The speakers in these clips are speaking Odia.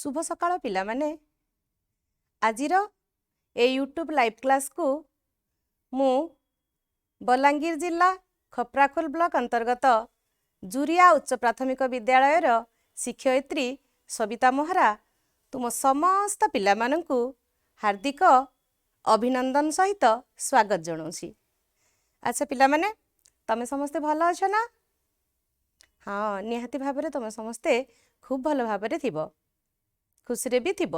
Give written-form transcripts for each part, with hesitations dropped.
ଶୁଭ ସକାଳ ପିଲାମାନେ। ଆଜିର ଏ ୟୁଟ୍ୟୁବ୍ ଲାଇଭ୍ କ୍ଲାସ୍କୁ ମୁଁ ବଲାଙ୍ଗୀର ଜିଲ୍ଲା ଖପ୍ରାଖୋଲ ବ୍ଲକ ଅନ୍ତର୍ଗତ ଜୁରିଆ ଉଚ୍ଚ ପ୍ରାଥମିକ ବିଦ୍ୟାଳୟର ଶିକ୍ଷୟିତ୍ରୀ ସବିତା ମହରା ତୁମ ସମସ୍ତ ପିଲାମାନଙ୍କୁ ହାର୍ଦ୍ଦିକ ଅଭିନନ୍ଦନ ସହିତ ସ୍ୱାଗତ ଜଣାଉଛି। ଆଚ୍ଛା ପିଲାମାନେ, ତମେ ସମସ୍ତେ ଭଲ ଅଛ ନା? ହଁ, ନିହାତି ଭାବରେ ତମେ ସମସ୍ତେ ଖୁବ୍ ଭଲ ଭାବରେ ଥିବ, ଖୁସିରେ ବି ଥିବ।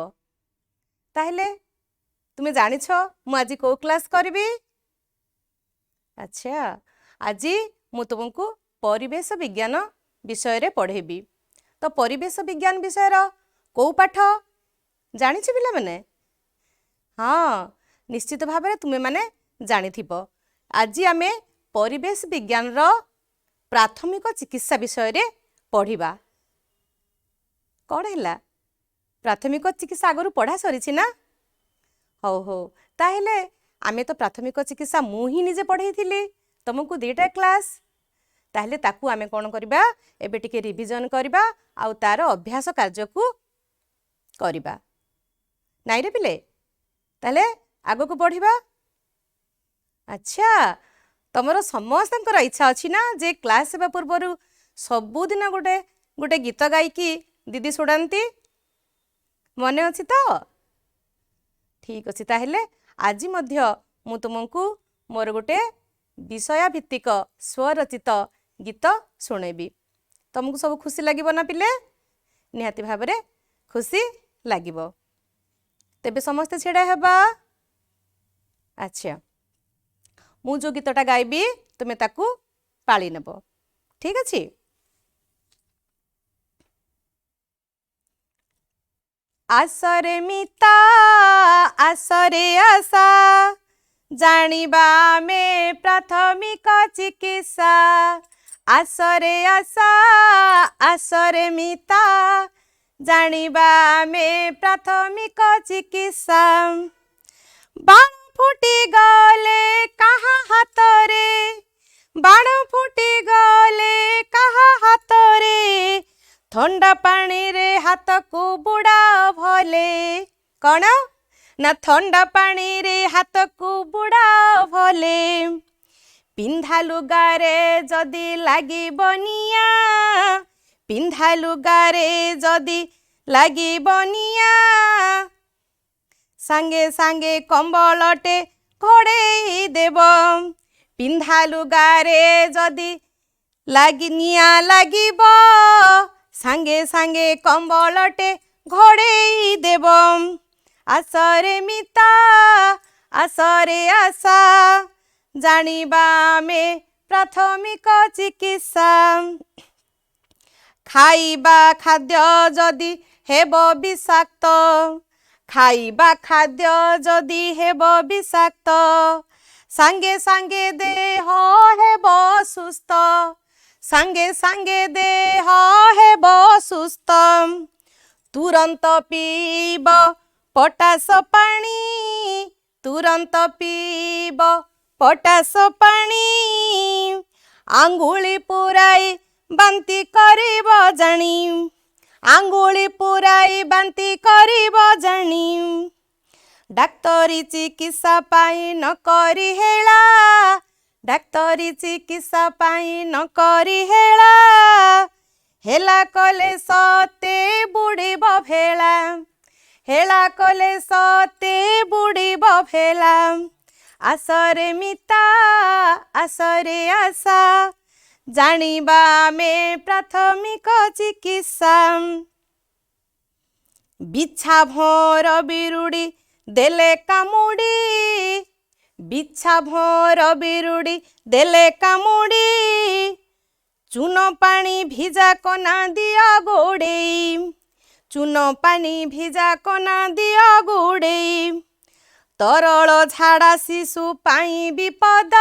ତାହେଲେ ତୁମେ ଜାଣିଛ ମୁଁ ଆଜି କେଉଁ କ୍ଲାସ୍ କରିବି? ଆଚ୍ଛା, ଆଜି ମୁଁ ତୁମକୁ ପରିବେଶ ବିଜ୍ଞାନ ବିଷୟରେ ପଢ଼େଇବି। ତ ପରିବେଶ ବିଜ୍ଞାନ ବିଷୟର କେଉଁ ପାଠ ଜାଣିଛ ପିଲାମାନେ? ହଁ, ନିଶ୍ଚିତ ଭାବରେ ତୁମେମାନେ ଜାଣିଥିବ। ଆଜି ଆମେ ପରିବେଶ ବିଜ୍ଞାନର ପ୍ରାଥମିକ ଚିକିତ୍ସା ବିଷୟରେ ପଢ଼ିବା। କ'ଣ ହେଲା, ପ୍ରାଥମିକ ଚିକିତ୍ସା ଆଗରୁ ପଢ଼ା ସରିଛି ନା? ହଉ ହଉ, ତାହେଲେ ଆମେ ତ ପ୍ରାଥମିକ ଚିକିତ୍ସା ମୁଁ ହିଁ ନିଜେ ପଢ଼େଇଥିଲି ତୁମକୁ 2ଟା କ୍ଲାସ୍। ତାହେଲେ ତାକୁ ଆମେ କ'ଣ କରିବା, ଏବେ ଟିକେ ରିଭିଜନ୍ କରିବା ଆଉ ତାର ଅଭ୍ୟାସ କାର୍ଯ୍ୟକୁ କରିବା। ନାଇଁରେ ପିଲେ? ତାହେଲେ ଆଗକୁ ବଢ଼ିବା। ଆଚ୍ଛା, ତମର ସମସ୍ତଙ୍କର ଇଚ୍ଛା ଅଛି ନା ଯେ କ୍ଲାସ୍ ହେବା ପୂର୍ବରୁ ସବୁଦିନ ଗୋଟେ ଗୋଟେ ଗୀତ ଗାଇକି ଦିଦି ଶୁଣାନ୍ତି? ମନେ ଅଛି ତ? ଠିକ୍ ଅଛି, ତାହେଲେ ଆଜି ମଧ୍ୟ ମୁଁ ତୁମକୁ ମୋର ଗୋଟେ ବିଷୟାଭିତ୍ତିକ ସ୍ୱରଚିତ ଗୀତ ଶୁଣେଇବି। ତମକୁ ସବୁ ଖୁସି ଲାଗିବ ନା ପିଲେ? ନିହାତି ଭାବରେ ଖୁସି ଲାଗିବ। ତେବେ ସମସ୍ତେ ଛିଡ଼ା ହେବା। ଆଚ୍ଛା, ମୁଁ ଯେଉଁ ଗୀତଟା ଗାଇବି ତୁମେ ତାକୁ ପାଳି ନେବ, ଠିକ୍ ଅଛି? ଆସରେ ମିତା ଆସରେ ଆଶା, ଜାଣିବା ଆମେ ପ୍ରାଥମିକ ଚିକିତ୍ସା। ଆସରେ ଆଶା ଆସରେ ମିତା, ଜାଣିବା ଆମେ ପ୍ରାଥମିକ ଚିକିତ୍ସା। ବାଣ ଫୁଟି ଗଲେ କାହା ହାତରେ, ବାଣ ଫୁଟି ଗଲେ କାହା ହାତରେ, ଥଣ୍ଡା ପାଣିରେ ହାତକୁ ବୁଡ଼ାଅ ଭଲେ। କ'ଣ ନା ଥଣ୍ଡା ପାଣିରେ ହାତକୁ ବୁଡ଼ାଅ ଭଲେ। ପିନ୍ଧା ଲୁଗାରେ ଯଦି ଲାଗିବ ନିଆଁ, ପିନ୍ଧା ଲୁଗାରେ ଯଦି ଲାଗିବ ନିଆଁ, ସାଙ୍ଗେ ସାଙ୍ଗେ କମ୍ବଳଟେ ଘୋଡ଼େଇ ଦେବ। ପିନ୍ଧା ଲୁଗାରେ ଯଦି ଲାଗି ନିଆଁ ଲାଗିବ, ସାଙ୍ଗେ ସାଙ୍ଗେ କମ୍ବଳଟେ ଘୋଡ଼େଇ ଦେବ। ଆସରେ ମିତା ଆସରେ ଆଶା, ଜାଣିବା ଆମେ ପ୍ରାଥମିକ ଚିକିତ୍ସା। ଖାଇବା ଖାଦ୍ୟ ଯଦି ହେବ ବିଷାକ୍ତ, ଖାଇବା ଖାଦ୍ୟ ଯଦି ହେବ ବିଷାକ୍ତ, ସାଙ୍ଗେ ସାଙ୍ଗେ ଦେହ ହେବ ସୁସ୍ଥ, ସାଙ୍ଗେ ସାଙ୍ଗେ ଦେହ ହେବ ସୁସ୍ଥ। ତୁରନ୍ତ ପିଇବ ପଟାସ ପାଣି, ତୁରନ୍ତ ପିଇବ ପଟାସ ପାଣି, ଆଙ୍ଗୁଳି ପୁରାଇ ବାନ୍ତି କରିବ ଜାଣି, ଆଙ୍ଗୁଳି ପୁରାଇ ବାନ୍ତି କରିବ ଜାଣି। ଡାକ୍ତରୀ ଚିକିତ୍ସା ପାଇଁ ନ କରି ହେଳା, ଡାକ୍ତରୀ ଚିକିତ୍ସା ପାଇଁ ନ କରି ହେଳା, ହେଲା କଲେ ସତେ ବୁଡ଼ିବ ଭେଳା, ହେଳା କଲେ ସତେ ବୁଡ଼ିବ ଭେଳା। ଆସରେ ମିତା ଆସରେ ଆଶା, ଜାଣିବା ଆମେ ପ୍ରାଥମିକ ଚିକିତ୍ସା। ବିଛା ଭଅଁର ବିରୁଡ଼ି ଦେଲେ କାମୁଡ଼ି, ବିଛା ଭଅଁର ବିରୁଡ଼ି ଦେଲେ କାମୁଡ଼ି, ଚୂନ ପାଣି ଭିଜା କନା ଦିଅ ଗୋଡ଼େଇ, ଚୂନ ପାଣି ଭିଜା କନା ଦିଅ ଗୋଡ଼େଇ। ତରଳ ଝାଡ଼ା ଶିଶୁ ପାଇଁ ବିପଦ,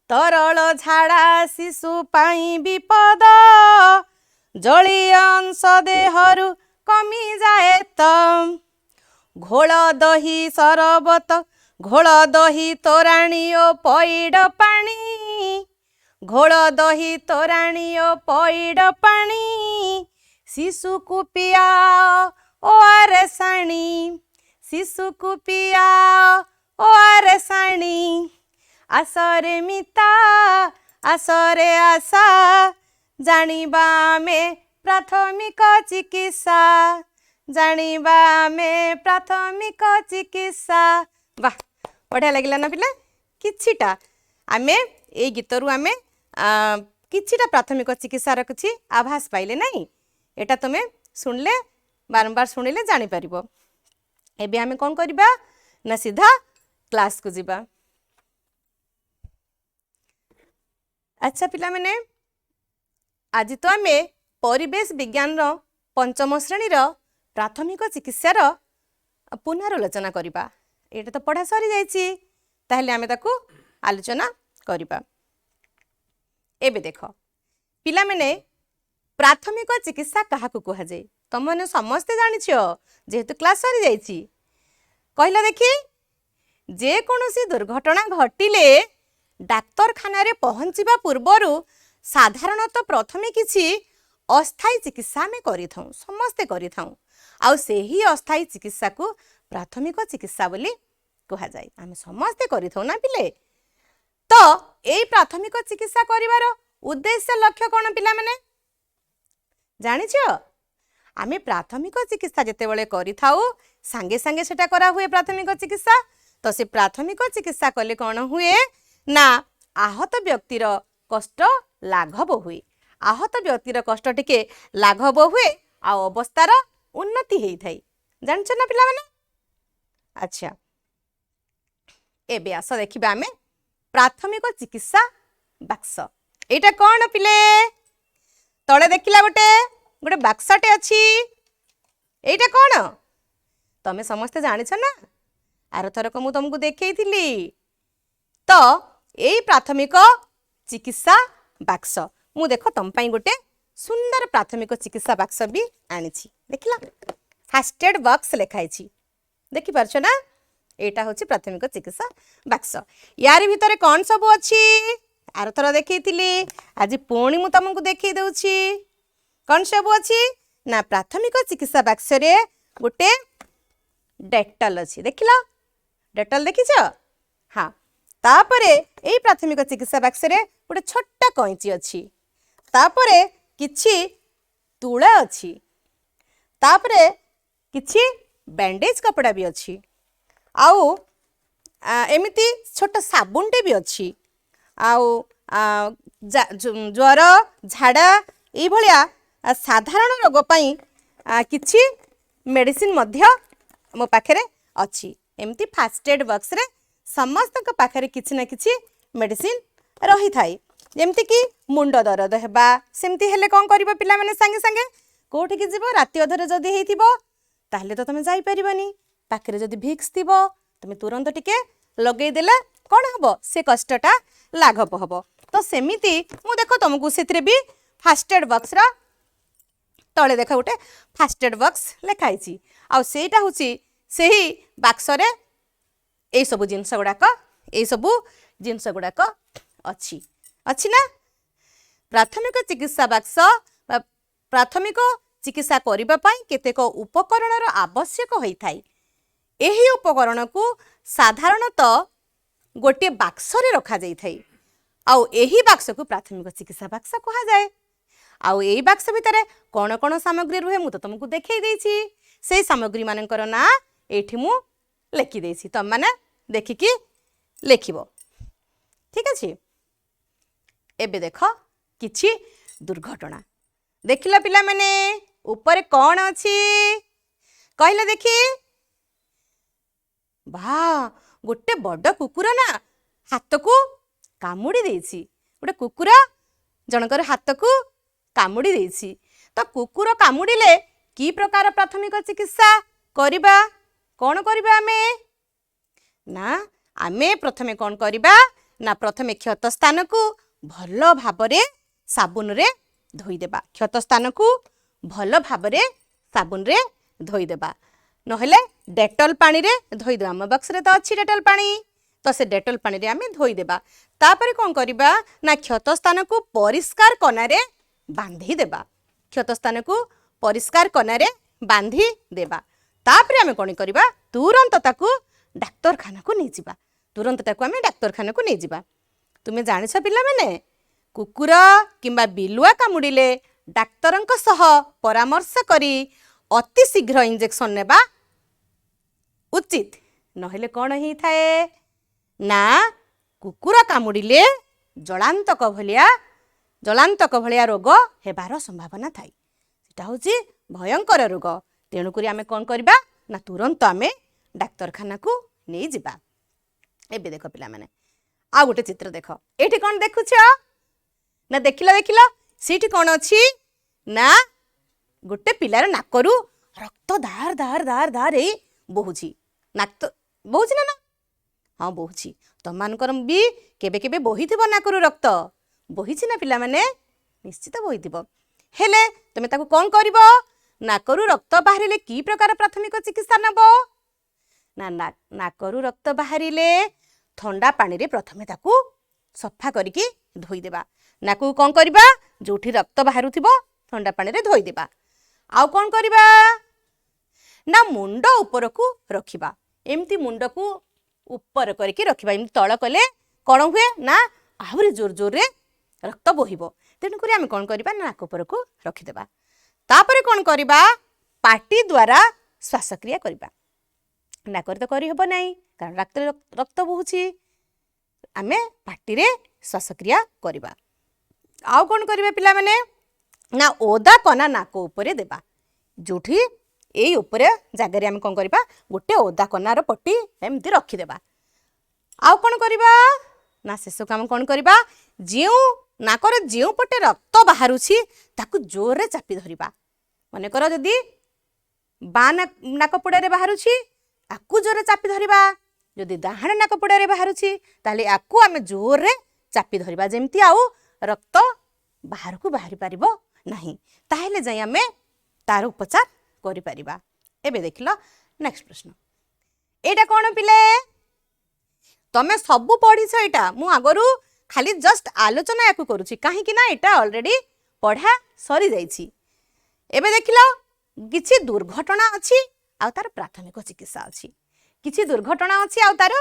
ତରଳ ଝାଡ଼ା ଶିଶୁ ପାଇଁ ବିପଦ, ଜଳୀୟ ଅଂଶ ଦେହରୁ କମିଯାଏ ତ। ଘୋଳ ଦହି ସରବତ, ଘୋଳ ଦହି ତୋରାଣୀ ଓ ପଇଡ଼ ପାଣି, ଘୋଳ ଦହି ତୋରାଣୀ ଓ ପଇଡ଼ ପାଣି, ଶିଶୁକୁ ପିଆଅ ଓ ଆର୍ ଏସ୍ ଆଣି, ଶିଶୁକୁ ପିଆଅ ଓ ଆର୍ ଏସ୍ ଆଣି। ଆସରେ ମିତା, ଆସରେ ଆଶା, ଜାଣିବା ଆମେ ପ୍ରାଥମିକ ଚିକିତ୍ସା, ଜାଣିବା ଆମେ ପ୍ରାଥମିକ ଚିକିତ୍ସା। ବାহ, ବଢ଼ିଆ ଲାଗିଲା ନା ପିଲା? କିଛିଟା ଆମେ ଏଇ ଗୀତରୁ ଆମେ କିଛିଟା ପ୍ରାଥମିକ ଚିକିତ୍ସାର କିଛି ଆଭାସ ପାଇଲେ ନାହିଁ? ଏଇଟା ତୁମେ ଶୁଣିଲେ, ବାରମ୍ବାର ଶୁଣିଲେ ଜାଣିପାରିବ। ଏବେ ଆମେ କ'ଣ କରିବା ନା ସିଧା କ୍ଲାସ୍କୁ ଯିବା। ଆଚ୍ଛା ପିଲାମାନେ, ଆଜି ତ ଆମେ ପରିବେଶ ବିଜ୍ଞାନର ପଞ୍ଚମ ଶ୍ରେଣୀର ପ୍ରାଥମିକ ଚିକିତ୍ସାର ପୁନରାଲୋଚନା କରିବା। ଏଇଟା ତ ପଢ଼ା ସରିଯାଇଛି, ତାହେଲେ ଆମେ ତାକୁ ଆଲୋଚନା କରିବା। ଏବେ ଦେଖ ପିଲାମାନେ, ପ୍ରାଥମିକ ଚିକିତ୍ସା କାହାକୁ କୁହାଯାଏ? ତମମାନେ ସମସ୍ତେ ଜାଣିଛ, ଯେହେତୁ କ୍ଲାସ୍ ସରିଯାଇଛି। କହିଲ ଦେଖି, ଯେକୌଣସି ଦୁର୍ଘଟଣା ଘଟିଲେ ଡାକ୍ତରଖାନାରେ ପହଞ୍ଚିବା ପୂର୍ବରୁ ସାଧାରଣତଃ ପ୍ରଥମେ କିଛି ଅସ୍ଥାୟୀ ଚିକିତ୍ସା ଆମେ କରିଥାଉ, ସମସ୍ତେ କରିଥାଉ। ଆଉ ସେହି ଅସ୍ଥାୟୀ ଚିକିତ୍ସାକୁ ପ୍ରାଥମିକ ଚିକିତ୍ସା ବୋଲି କୁହାଯାଏ। ଆମେ ସମସ୍ତେ କରିଥାଉ ନା ପିଲେ? ତ ଏଇ ପ୍ରାଥମିକ ଚିକିତ୍ସା କରିବାର ଉଦ୍ଦେଶ୍ୟ, ଲକ୍ଷ୍ୟ କ'ଣ ପିଲାମାନେ ଜାଣିଛ? ଆମେ ପ୍ରାଥମିକ ଚିକିତ୍ସା ଯେତେବେଳେ କରିଥାଉ, ସାଙ୍ଗେ ସାଙ୍ଗେ ସେଟା କରାହୁଏ ପ୍ରାଥମିକ ଚିକିତ୍ସା। ତ ସେ ପ୍ରାଥମିକ ଚିକିତ୍ସା କଲେ କ'ଣ ହୁଏ ନା ଆହତ ବ୍ୟକ୍ତିର କଷ୍ଟ ଲାଘବ ହୁଏ। ଆହତ ବ୍ୟକ୍ତିର କଷ୍ଟ ଟିକେ ଲାଘବ ହୁଏ ଆଉ ଅବସ୍ଥାର ଉନ୍ନତି ହେଇଥାଏ। ଜାଣିଛ ନା ପିଲାମାନେ? ଆଚ୍ଛା, ଏବେ ଆସ ଦେଖିବା ଆମେ ପ୍ରାଥମିକ ଚିକିତ୍ସା ବାକ୍ସ। ଏଇଟା କ'ଣ ପିଲେ? ତଳେ ଦେଖିଲା ଗୋଟେ ବାକ୍ସଟେ ଅଛି, ଏଇଟା କ'ଣ ତମେ ସମସ୍ତେ ଜାଣିଛ ନା? ଆରଥରକ ମୁଁ ତମକୁ ଦେଖେଇଥିଲି। ତ ଏଇ ପ୍ରାଥମିକ ଚିକିତ୍ସା ବାକ୍ସ, ମୁଁ ଦେଖ ତମ ପାଇଁ ଗୋଟେ ସୁନ୍ଦର ପ୍ରାଥମିକ ଚିକିତ୍ସା ବାକ୍ସ ବି ଆଣିଛି। ଦେଖିଲ, ଫାଷ୍ଟ ଏଡ୍ ବକ୍ସ ଲେଖା ହେଇଛି, ଦେଖିପାରୁଛ ନା? ଏଇଟା ହେଉଛି ପ୍ରାଥମିକ ଚିକିତ୍ସା ବାକ୍ସ। ୟାରି ଭିତରେ କ'ଣ ସବୁ ଅଛି ଆରଥର ଦେଖେଇଥିଲି, ଆଜି ପୁଣି ମୁଁ ତମକୁ ଦେଖେଇ ଦେଉଛି କ'ଣ ସବୁ ଅଛି। ନା, ପ୍ରାଥମିକ ଚିକିତ୍ସା ବାକ୍ସରେ ଗୋଟେ ଡେଟଲ ଅଛି। ଦେଖିଲ, ଡେଟଲ ଦେଖିଛ? ହଁ। ତାପରେ ଏଇ ପ୍ରାଥମିକ ଚିକିତ୍ସା ବାକ୍ସରେ ଗୋଟେ ଛୋଟ କଇଁଚି ଅଛି, ତାପରେ କିଛି ତୁଳା ଅଛି, ତାପରେ କିଛି ବ୍ୟାଣ୍ଡେଜ୍ କପଡ଼ା ବି ଅଛି, ଆଉ ଏମିତି ଛୋଟ ସାବୁନଟେ ବି ଅଛି। ଆଉ ଜ୍ୱର, ଝାଡ଼ା ଏଇଭଳିଆ ସାଧାରଣ ରୋଗ ପାଇଁ କିଛି ମେଡ଼ିସିନ ମଧ୍ୟ ମୋ ପାଖରେ ଅଛି। ଏମିତି ଫାଷ୍ଟ ଏଡ୍ ବକ୍ସରେ ସମସ୍ତଙ୍କ ପାଖରେ କିଛି ନା କିଛି ମେଡ଼ିସିନ ରହିଥାଏ। ଯେମିତିକି ମୁଣ୍ଡ ଦରଦ ହେବା, ସେମିତି ହେଲେ କ'ଣ କରିବ ପିଲାମାନେ? ସାଙ୍ଗେ ସାଙ୍ଗେ କୋଉଠିକି ଯିବ? ରାତି ଅଧରେ ଯଦି ହେଇଥିବ ତାହେଲେ ତ ତମେ ଯାଇପାରିବନି। ପାଖରେ ଯଦି ଭିକ୍ସ ଥିବ, ତମେ ତୁରନ୍ତ ଟିକେ ଲଗେଇଦେଲେ କ'ଣ ହବ? ସେ କଷ୍ଟଟା ଲାଘବ ହବ। ତ ସେମିତି ମୁଁ ଦେଖ ତମକୁ ସେଥିରେ ବି ଫାଷ୍ଟ ଏଡ୍ ବକ୍ସର ତଳେ ଦେଖ ଗୋଟେ ଫାଷ୍ଟ ଏଡ୍ ବକ୍ସ ଲେଖା ହେଇଛି। ଆଉ ସେଇଟା ହେଉଛି ସେହି ବାକ୍ସରେ ଏଇସବୁ ଜିନିଷ ଗୁଡ଼ାକ ଅଛି। ଅଛି ନା? ପ୍ରାଥମିକ ଚିକିତ୍ସା ବାକ୍ସ ବା ପ୍ରାଥମିକ ଚିକିତ୍ସା କରିବା ପାଇଁ କେତେକ ଉପକରଣର ଆବଶ୍ୟକ ହୋଇଥାଏ। ଏହି ଉପକରଣକୁ ସାଧାରଣତଃ ଗୋଟିଏ ବାକ୍ସରେ ରଖାଯାଇଥାଏ ଆଉ ଏହି ବାକ୍ସକୁ ପ୍ରାଥମିକ ଚିକିତ୍ସା ବାକ୍ସ କୁହାଯାଏ। ଆଉ ଏଇ ବାକ୍ସ ଭିତରେ କ'ଣ କ'ଣ ସାମଗ୍ରୀ ରୁହେ ମୁଁ ତ ତୁମକୁ ଦେଖେଇ ଦେଇଛି। ସେଇ ସାମଗ୍ରୀ ମାନଙ୍କର ନାଁ ଏଇଠି ମୁଁ ଲେଖିଦେଇଛି, ତମମାନେ ଦେଖିକି ଲେଖିବ। ଠିକ ଅଛି? ଏବେ ଦେଖ କିଛି ଦୁର୍ଘଟଣା। ଦେଖିଲ ପିଲାମାନେ, ଉପରେ କ'ଣ ଅଛି କହିଲେ ଦେଖି? ବା, ଗୋଟେ ବଡ଼ କୁକୁର ନା ହାତକୁ କାମୁଡ଼ି ଦେଇଛି। ଗୋଟେ କୁକୁର ଜଣଙ୍କର ହାତକୁ କାମୁଡ଼ି ଦେଇଛି। ତ କୁକୁର କାମୁଡ଼ିଲେ କି ପ୍ରକାର ପ୍ରାଥମିକ ଚିକିତ୍ସା କରିବା? କ'ଣ କରିବା ଆମେ? ନା, ଆମେ ପ୍ରଥମେ କ'ଣ କରିବା ନା ପ୍ରଥମେ କ୍ଷତ ସ୍ଥାନକୁ ଭଲ ଭାବରେ ସାବୁନରେ ଧୋଇଦେବା। କ୍ଷତ ସ୍ଥାନକୁ ଭଲ ଭାବରେ ସାବୁନରେ ଧୋଇଦେବା, ନହେଲେ ଡେଟଲ ପାଣିରେ ଧୋଇଦେବା। ଆମ ବକ୍ସରେ ତ ଅଛି ଡେଟଲ ପାଣି, ତ ସେ ଡେଟଲ ପାଣିରେ ଆମେ ଧୋଇଦେବା। ତାପରେ କ'ଣ କରିବା ନା କ୍ଷତ ସ୍ଥାନକୁ ପରିଷ୍କାର କନାରେ ବାନ୍ଧିଦେବା। କ୍ଷତ ସ୍ଥାନକୁ ପରିଷ୍କାର କନାରେ ବାନ୍ଧି ଦେବା। ତାପରେ ଆମେ କ'ଣ କରିବା? ତୁରନ୍ତ ତାକୁ ଡାକ୍ତରଖାନାକୁ ନେଇଯିବା। ତୁରନ୍ତ ତାକୁ ଆମେ ଡାକ୍ତରଖାନାକୁ ନେଇଯିବା। ତୁମେ ଜାଣିଛ ପିଲାମାନେ, କୁକୁର କିମ୍ବା ବିଲୁଆ କାମୁଡ଼ିଲେ ଡାକ୍ତରଙ୍କ ସହ ପରାମର୍ଶ କରି ଅତି ଶୀଘ୍ର ଇଞ୍ଜେକ୍ସନ୍ ନେବା ଉଚିତ। ନହେଲେ କ'ଣ ହେଇଥାଏ ନା, କୁକୁର କାମୁଡ଼ିଲେ ଜଳାନ୍ତକ ଭଳିଆ ରୋଗ ହେବାର ସମ୍ଭାବନା ଥାଏ। ସେଟା ହେଉଛି ଭୟଙ୍କର ରୋଗ। ତେଣୁକରି ଆମେ କ'ଣ କରିବା ନା, ତୁରନ୍ତ ଆମେ ଡାକ୍ତରଖାନାକୁ ନେଇଯିବା। ଏବେ ଦେଖ ପିଲାମାନେ, ଆଉ ଗୋଟେ ଚିତ୍ର ଦେଖ। ଏଇଠି କ'ଣ ଦେଖୁଛ ନା, ଦେଖିଲ ଦେଖିଲ, ସେଇଠି କ'ଣ ଅଛି ନା, ଗୋଟେ ପିଲାର ନାକରୁ ରକ୍ତ ଧାର ଧାର ଧାର ଧାର ହେଇ ବହୁଛି। ନାକ ବହୁଛି ନା? ନା, ହଁ, ବହୁଛି। ତମମାନଙ୍କର ବି କେବେ କେବେ ବୋହିଥିବ ନାକରୁ ରକ୍ତ। ବୋହିଛି ନା ପିଲାମାନେ? ନିଶ୍ଚିତ ବୋହିଥିବ। ହେଲେ ତମେ ତାକୁ କ'ଣ କରିବ? ନାକରୁ ରକ୍ତ ବାହାରିଲେ କି ପ୍ରକାର ପ୍ରାଥମିକ ଚିକିତ୍ସା ନେବ ନା, ନାକରୁ ରକ୍ତ ବାହାରିଲେ ଥଣ୍ଡା ପାଣିରେ ପ୍ରଥମେ ତାକୁ ସଫା କରିକି ଧୋଇଦେବା। ନାକକୁ କ'ଣ କରିବା? ଯୋଉଠି ରକ୍ତ ବାହାରୁଥିବ ଥଣ୍ଡା ପାଣିରେ ଧୋଇଦେବା। ଆଉ କ'ଣ କରିବା ନା, ମୁଣ୍ଡ ଉପରକୁ ରଖିବା। ଏମିତି ମୁଣ୍ଡକୁ ଉପର କରିକି ରଖିବା। ଏମିତି ତଳ କଲେ କ'ଣ ହୁଏ ନା, ଆହୁରି ଜୋର ଜୋରରେ ରକ୍ତ ବୋହିବ। ତେଣୁକରି ଆମେ କ'ଣ କରିବା ନା, ନାକ ଉପରକୁ ରଖିଦେବା। ତାପରେ କ'ଣ କରିବା? ପାଟି ଦ୍ୱାରା ଶ୍ୱାସକ୍ରିୟା କରିବା। ନାକରେ ତ କରିହେବ ନାହିଁ, କାରଣ ରକ୍ତରେ ରକ୍ତ ବୋହୁଛି। ଆମେ ପାଟିରେ ଶ୍ୱାସକ୍ରିୟା କରିବା। ଆଉ କ'ଣ କରିବା ପିଲାମାନେ ନା, ଓଦା କନା ନାକ ଉପରେ ଦେବା। ଯୋଉଠି ଏଇ ଉପରେ ଜାଗାରେ ଆମେ କ'ଣ କରିବା? ଗୋଟେ ଓଦା କନାର ପଟି ଏମିତି ରଖିଦେବା। ଆଉ କ'ଣ କରିବା ନା, ଶେଷକୁ ଆମେ କ'ଣ କରିବା? ଯେଉଁ ନାକର ଯେଉଁ ପଟେ ରକ୍ତ ବାହାରୁଛି ତାକୁ ଜୋରରେ ଚାପି ଧରିବା। ମନେକର ଯଦି ବାଁ ନାକପୋଡ଼ାରେ ବାହାରୁଛି, ଆକୁ ଜୋରରେ ଚାପି ଧରିବା। ଯଦି ଡାହାଣ ନାକପୋଡ଼ାରେ ବାହାରୁଛି, ତାହେଲେ ଆକୁ ଆମେ ଜୋରରେ ଚାପି ଧରିବା, ଯେମିତି ଆଉ ରକ୍ତ ବାହାରକୁ ବାହାରି ପାରିବ ନାହିଁ। ତାହେଲେ ଯାଇ ଆମେ ତାର ଉପଚାର କରିପାରିବା। ଏବେ ଦେଖିଲ ନେକ୍ସଟ ପ୍ରଶ୍ନ। ଏଇଟା କ'ଣ ପିଲେ? ତମେ ସବୁ ପଢିଛ ଏଇଟା। ମୁଁ ଆଗରୁ ଖାଲି ଜଷ୍ଟ ଆଲୋଚନା ୟାକୁ କରୁଛି, କାହିଁକି ନା ଏଇଟା ଅଲରେଡି ପଢା ସରିଯାଇଛି। ଏବେ ଦେଖିଲ, କିଛି ଦୁର୍ଘଟଣା ଅଛି ଆଉ ତାର ପ୍ରାଥମିକ ଚିକିତ୍ସା ଅଛି। କିଛି ଦୁର୍ଘଟଣା ଅଛି ଆଉ ତାର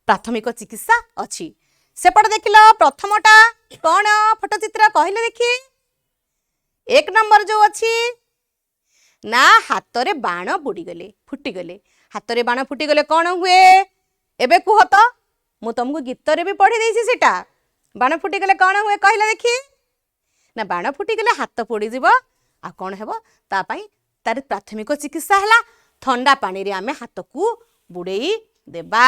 ପ୍ରାଥମିକ ଚିକିତ୍ସା ଅଛି। ସେପଟେ ଦେଖିଲ, ପ୍ରଥମଟା କ'ଣ ଫଟୋଚିତ୍ର କହିଲେ ଦେଖି? 1 ନମ୍ବର ଯୋଉ ଅଛି ନା, ହାତରେ ବାଣ ବୁଡ଼ିଗଲେ, ଫୁଟିଗଲେ। ହାତରେ ବାଣ ଫୁଟିଗଲେ କ'ଣ ହୁଏ ଏବେ କୁହ ତ? ମୁଁ ତମକୁ ଗୀତରେ ବି ପଢି ଦେଇଛି ସେଟା। ବାଣ ଫୁଟିଗଲେ କ'ଣ ହୁଏ କହିଲେ ଦେଖି? ନା, ବାଣ ଫୁଟିଗଲେ ହାତ ପୋଡ଼ିଯିବ। ଆଉ କ'ଣ ହେବ ତା ପାଇଁ? ତାର ପ୍ରାଥମିକ ଚିକିତ୍ସା ହେଲା ଥଣ୍ଡା ପାଣିରେ ଆମେ ହାତକୁ ବୁଡ଼େଇ ଦେବା।